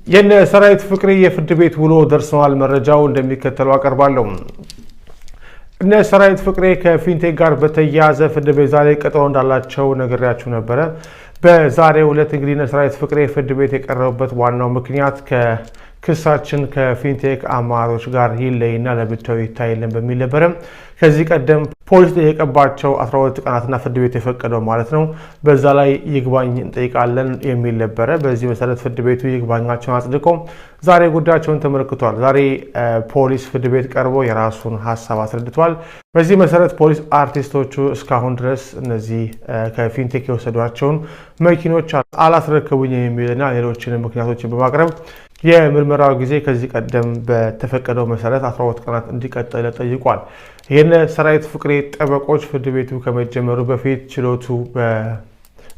የነ ሰራዊት ፍቅሬ የፍርድ ቤት ውሎ ደርሰዋል። መረጃው እንደሚከተለው አቀርባለሁ። እነ ሰራዊት ፍቅሬ ከፊንቴክ ጋር በተያያዘ ፍርድ ቤት ዛሬ ቀጠሮ እንዳላቸው ነግሬያችሁ ነበረ። በዛሬው ዕለት እንግዲህ እነ ሰራዊት ፍቅሬ ፍርድ ቤት የቀረቡበት ዋናው ምክንያት ከክሳችን ከፊንቴክ አመራሮች ጋር ይለይና ለብቻው ይታይልን በሚል ነበረ። ከዚህ ቀደም ፖሊስ ጠየቀባቸው 12 ቀናትና ፍርድ ቤት የፈቀደው ማለት ነው። በዛ ላይ ይግባኝ እንጠይቃለን የሚል ነበረ። በዚህ መሰረት ፍርድ ቤቱ ይግባኛቸውን አጽድቆ ዛሬ ጉዳያቸውን ተመልክቷል። ዛሬ ፖሊስ ፍርድ ቤት ቀርቦ የራሱን ሀሳብ አስረድቷል። በዚህ መሰረት ፖሊስ አርቲስቶቹ እስካሁን ድረስ እነዚህ ከፊንቴክ የወሰዷቸውን መኪኖች አላስረከቡኝ የሚልና ሌሎችን ምክንያቶችን በማቅረብ የምርመራው ጊዜ ከዚህ ቀደም በተፈቀደው መሰረት 12 ቀናት እንዲቀጥል ጠይቋል። የነ ሰራዊት ፍቅሬ ጠበቆች ፍርድ ቤቱ ከመጀመሩ በፊት ችሎቱ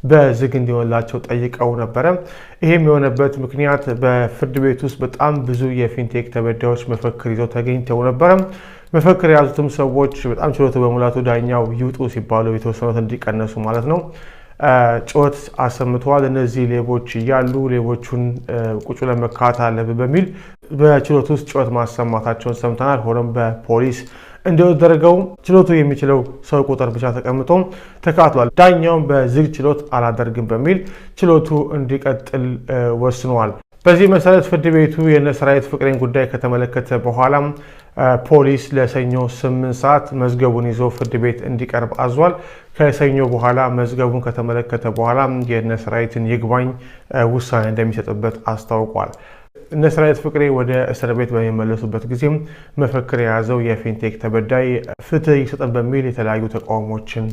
በዝግ እንዲሆንላቸው ጠይቀው ነበረ። ይህም የሆነበት ምክንያት በፍርድ ቤት ውስጥ በጣም ብዙ የፊንቴክ ተበዳዮች መፈክር ይዘው ተገኝተው ነበረ። መፈክር የያዙትም ሰዎች በጣም ችሎቱ በሙላቱ ዳኛው ይውጡ ሲባሉ የተወሰኑት እንዲቀነሱ ማለት ነው ጩኸት አሰምተዋል። እነዚህ ሌቦች እያሉ ሌቦቹን ቁጭ ለመካት አለብን በሚል በችሎት ውስጥ ጩኸት ማሰማታቸውን ሰምተናል። ሆኖም በፖሊስ እንዲደረገው ችሎቱ የሚችለው ሰው ቁጥር ብቻ ተቀምጦ ተካትሏል። ዳኛውም በዝግ ችሎት አላደርግም በሚል ችሎቱ እንዲቀጥል ወስኗል። በዚህ መሰረት ፍርድ ቤቱ የነ ሰራዊት ፍቅሬን ጉዳይ ከተመለከተ በኋላም ፖሊስ ለሰኞ 8 ሰዓት መዝገቡን ይዞ ፍርድ ቤት እንዲቀርብ አዟል። ከሰኞ በኋላ መዝገቡን ከተመለከተ በኋላ የነ ሰራዊትን ይግባኝ ውሳኔ እንደሚሰጥበት አስታውቋል። እነ ሰራዊት ፍቅሬ ወደ እስር ቤት በሚመለሱበት ጊዜም መፈክር የያዘው የፊንቴክ ተበዳይ ፍትህ ይሰጠን በሚል የተለያዩ ተቃውሞችን